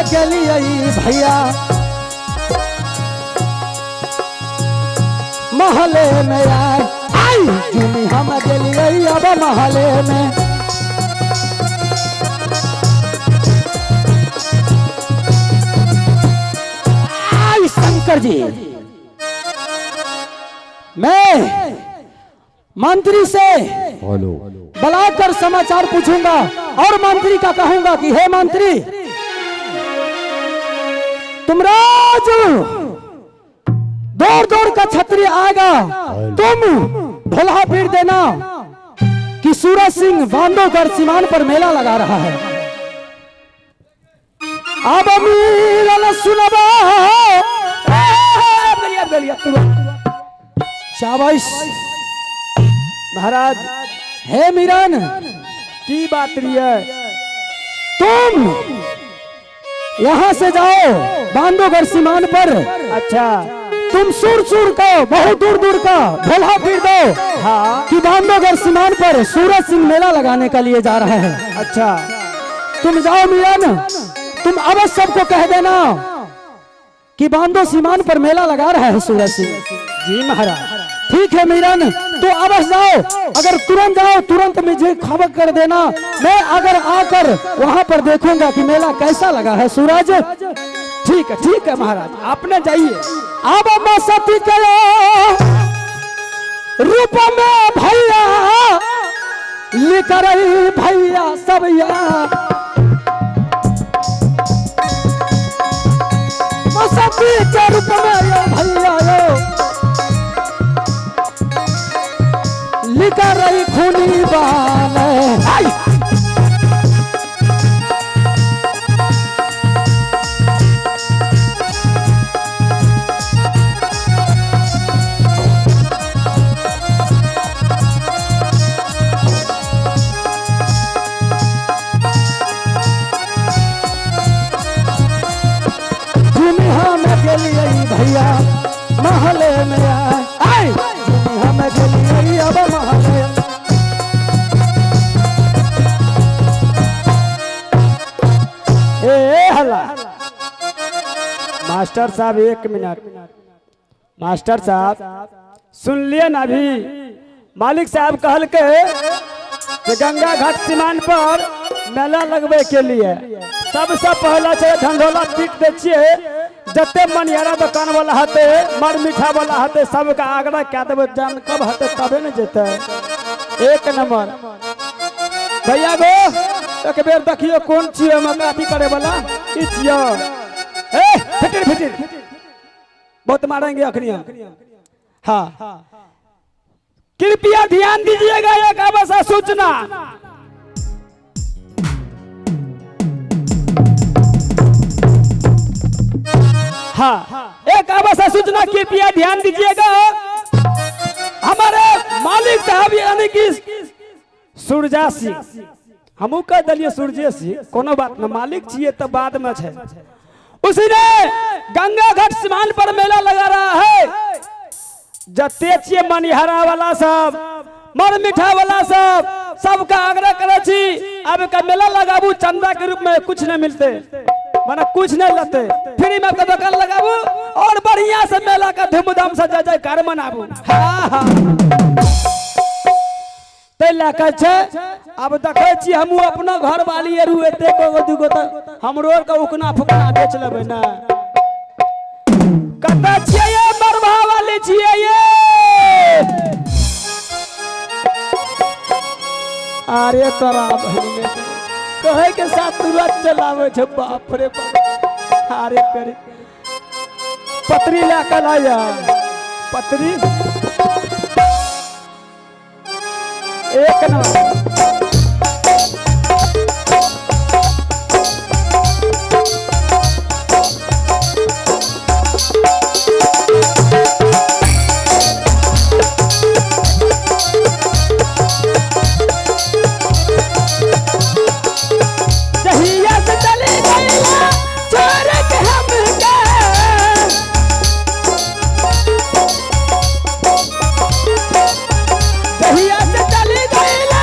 गेलियै भैया महले में आए आई झूमी हम गेलियै अब महले में। आई शंकर जी मैं मंत्री से बुलाकर समाचार पूछूंगा और मंत्री का कहूंगा कि हे मंत्री तुम रोज दौड़ दौड़ का छतरी आएगा, तुम ढोला पीट देना कि सूरज सिंह बांधवगढ़ सीमान पर मेला लगा रहा है। अब मिलल सुनबा शाबाश महाराज। हे मीरन की बात रही है, तुम यहां से जाओ बांधवगढ़ सीमान पर। अच्छा तुम सुर सुर का बहुत दूर दूर का ढोला पीट दो। हाँ कि बांधवगढ़ सीमान पर सूरज सिंह मेला लगाने के लिए जा रहे हैं। अच्छा तुम जाओ मीरन, तुम अवश्य सबको कह देना कि बांधो सीमान पर मेला लगा रहा है सूरज सिंह। जी महाराज। ठीक है मीरन, तो अवश्य जाओ। अगर तुरंत जाओ तुरंत मुझे खबर कर देना, मैं अगर आकर वहां पर देखूंगा कि मेला कैसा लगा है सूरज। ठीक है महाराज, आपने जाइए। अब मसती करो रूप में भैया लिख रही भैया सब यार मसती के रूप में यो भैया यो लिख रही खूनी बाल। आई भैया महले में आए आई हम गेलियै अब महले। ए हला मास्टर साहब एक मिनट, मास्टर साहब सुन लिए ना, अभी मालिक साहब कहल के कि गंगा घाट सीमान पर मेला लगवे के लिए सबसे पहला छै ढंढोला पीट दै छियै, जते मनियारा दुकान वाला हते मर मीठा वाला हते सबके आग्रह कए देबै, जान कब हते तबे ने जेतै। एक नंबर भैया गो एक बेर देखियो कोन छियै ओहिमे अथी करे वाला ई छियै। ए फिटिर फिटिर बहुत मारेंगे अखनी। हाँ कृपया ध्यान दीजिएगा, एक आवश्यक सूचना। हाँ एक आवश्यक सूचना, कृपया ध्यान दीजिएगा। हमारे मालिक साहब यानी कि सूरजा सिंह, हमू कह दिलिए सूरजे सिंह, कोनो बात न, मालिक छिए तो बाद में है। उसी ने गंगा घाट सीमान पर मेला लगा रहा है। जते छिए मनिहारा वाला सब मर मीठा वाला सब सबका आग्रह करे छी अब का मेला लगाबू, चंदा के रूप में कुछ नहीं मिलते, माना कुछ नहीं लेते, फ्री में आपका दुकान लगाबू और बढ़िया से मेला का धूमधाम से जय जयकार मनाबू। हाँ हाँ तै लए कऽ छै आब देखै छी हमहूँ अपना घर वाली आरू एते गो दूगो तऽ हमरो आरके उकना फुकना बेच लेबै ने। कतऽ छियै ये मरबा वाली छियै ये? अरे तोरा बहिन कहे के साथ तुरंत चलावे छे, बाप रे बाप। अरे तेरे पतरी ला के लाया, पतरी एक नंबर। दहिया से चली गईला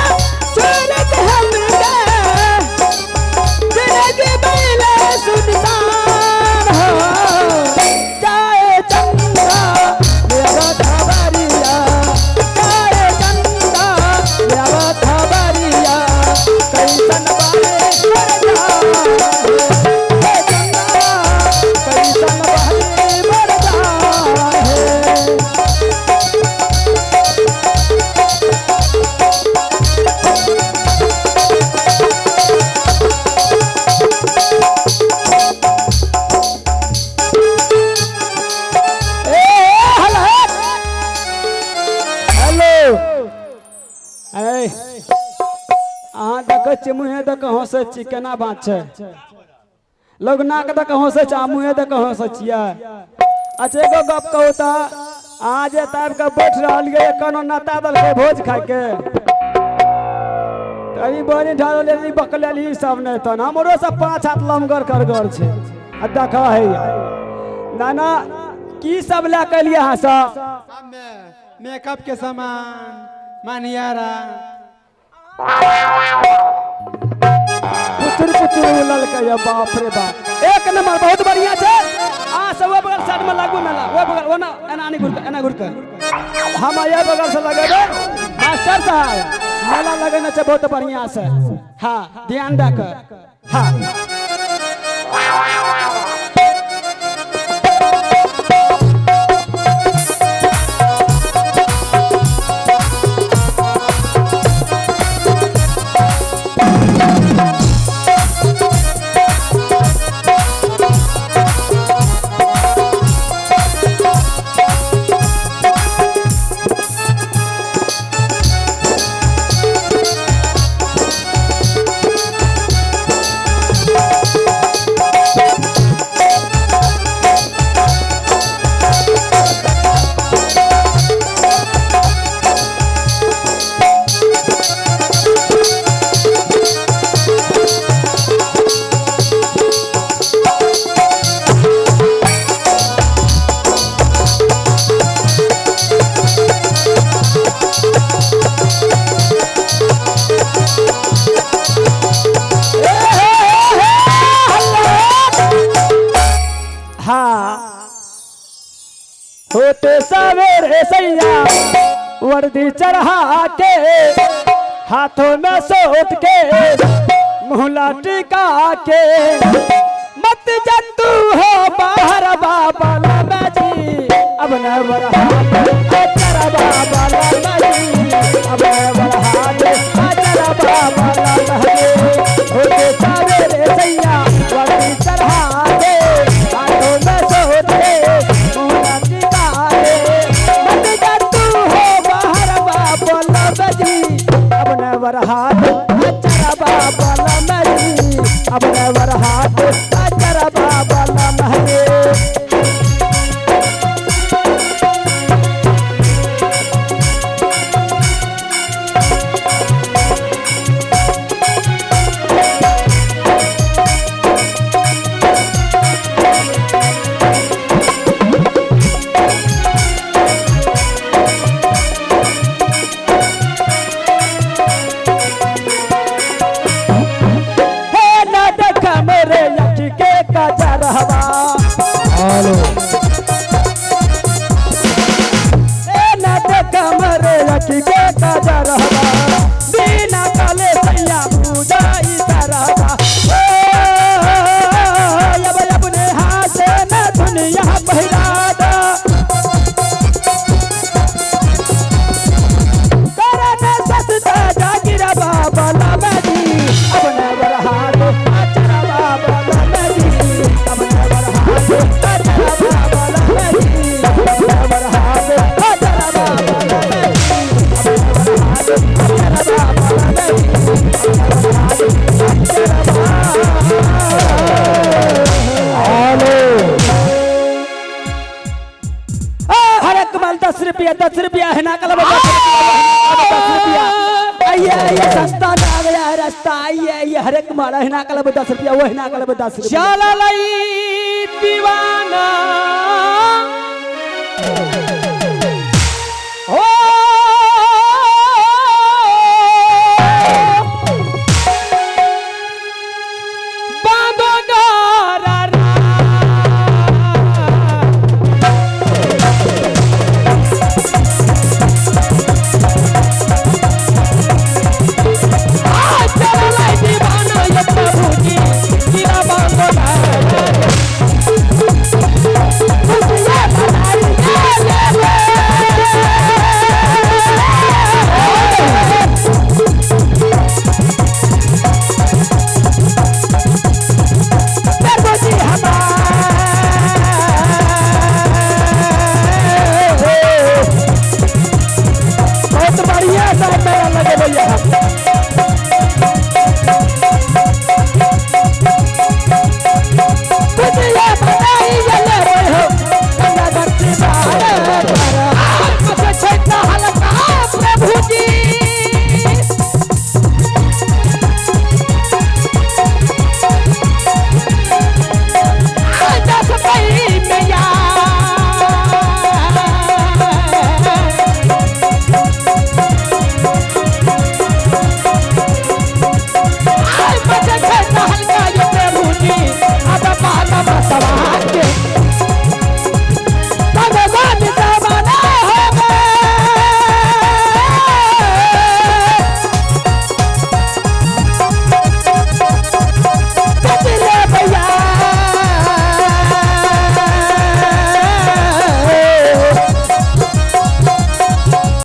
छियै, मुँहे दऽ कऽ हँसै छी, केना बात छै? लोग नाक दऽ कऽ हँसै छै, अहाँ मुँहे दऽ कऽ हँसै छियै। अच्छा एगो गप कहू तऽ, अहाँ जे एतऽ आबि कऽ बैठ रहलियै, कोनो नेता देलकै भोज खाइके? तनी बनी ढारल लेली बकलेली सब नहि तहन हमरो सब 5 हाथ लमगर करगर छै। आ देखऽ हैया नाना की सब लए कऽ एलियै अहाँ सब? मेकअप के सामान मानियारा पुचुर पुचुर ललकै। बाप रे बाप, एक नंबर, बहुत बढ़िया छै। अहाँ सब ओहि बगल साइड में लागू मेला, ओहि बगल ओना एना नहीं घुर, एना घुर के हम एहि बगल से लगेबै। मास्टर साहब मेला लगेने छै बहुत बढ़िया से। हाँ ध्यान दऽ कऽ। हाँ हाँ होते सवेरे सैया वर्दी चढ़ा के, हाथों में सोत के मुहला टिका के, मत जंतु हो बाहर बाबा लमजी, अब न बरहात अचर बाबा लमजी, अब न बरहात अचर बाबा लमजी। होते सवेरे सैया वर्दी चढ़ा के, हाथों में सोत के मुहला टिका के, मत जंतु हो बाहर बाबा लमजी, अब न बरहात अचर बाबा लमजी, अब न बरहात अचर बाबा लमजी। हे ना देख मेरे अखी के कजरवा, हेलो हे ना देख मेरे अखी के कजरवा, बिना काले सैया पूजाई तरवा, ओ अब अपने हाथ से न दुनिया पहिरा दा, करन सस्ता जागिर बाबा लमजी, अब न बरहात अचर बाबा लमजी, अब न बरहात अचर बाबा लमजी, अब न बरहात अचर बाबा लमजी, अब न बरहात अचर बाबा लमजी, अब न बरहात अचर बाबा। हेलो हर एक माल 10 रुपया, 10 रुपया है ना, कल 10 रुपया। आइए आइए सस्ता में आ गया है रास्ता। आइए आइए हर एक माल है ना, कल 10 रुपया, वो है ना कल 10 रुपया। चललई दीवाना